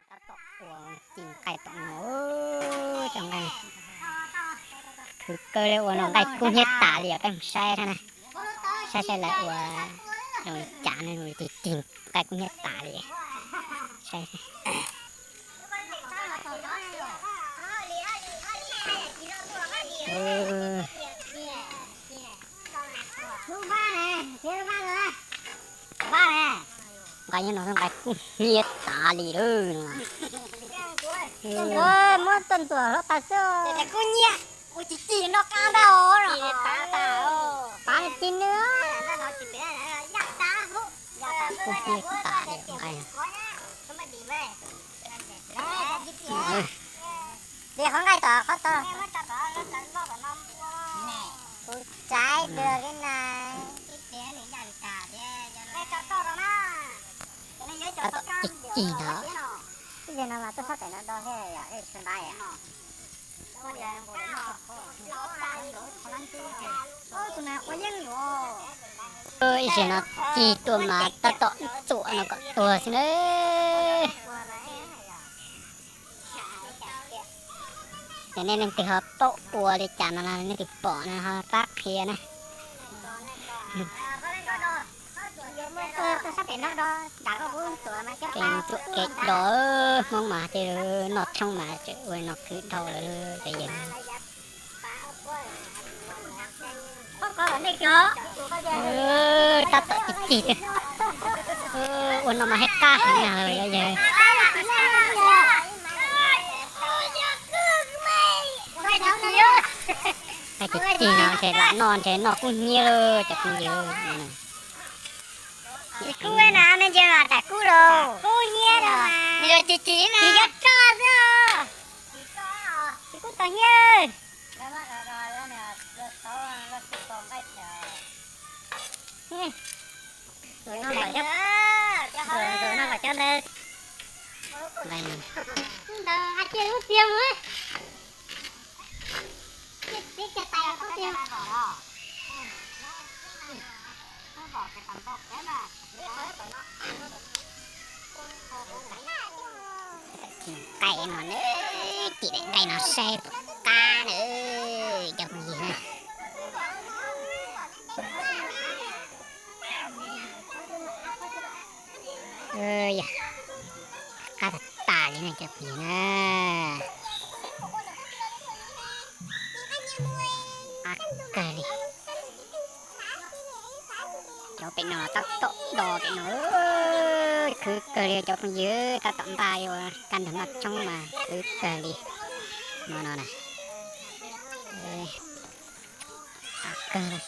Tab tom ua ci nqaij tom no, cov nqaij khwv kawg li, ua no nqaij kub hnyiab tas li os, peb mus saib na, saib saib lawv ua zoo li cas na, zoo li ci ci nqaij kub hnyiab tas li. Saib. Nqaij no nqaij kub hnyiab tas li lawm. Muab tuaj ntuam hluav taws xwb. Kub hnyiab, ua ci ci noj qab ntag. Pav ci nws. Kub hnyiab tas li nqaij. Li qhov nqaij tom qhov tod. Kuv tsaib dua li na. Tab tom cig cig ntag. Ib zaug no mas tuaj sab pem no do thiab, ib zaug no cig tuaj mas tab tom txuam no kom tuag xwb na. Ces nej leej twg ho paub ua li cas no los nej twb pom no ho pab qhia na. Kev txuam kev do, Hmoob mas ces noj tshoob mas tseem ua no khwv dhau lawm cov yawg. Tab tom cig cig tiag. Ua no mas haib qab heev na yawg. Cig cig no ntshe lam noj ntshe noj kub hnyiab lawm cov phooj ywg. Kub na, nej ntsia mas daim kub los kub hnyiab, nws cig cig na, cig cog xwb. Tsis kub tau hnyiab. Ntawm no kom cov ntawd, ntawd hais tias lub tiag mus. Nqaij no na, cig daim nqaij no saib puas qab na cov phooj ywg na. Yog qab tag tag li na cov phooj ywg na. Qab kawg li. Cov pem no tab tom do pem no, khwv kawg li cov phooj ywg, tab tom npaj yuav kaj ntug noj tshoob mas khwv kawg li. No no na. Qab kawg.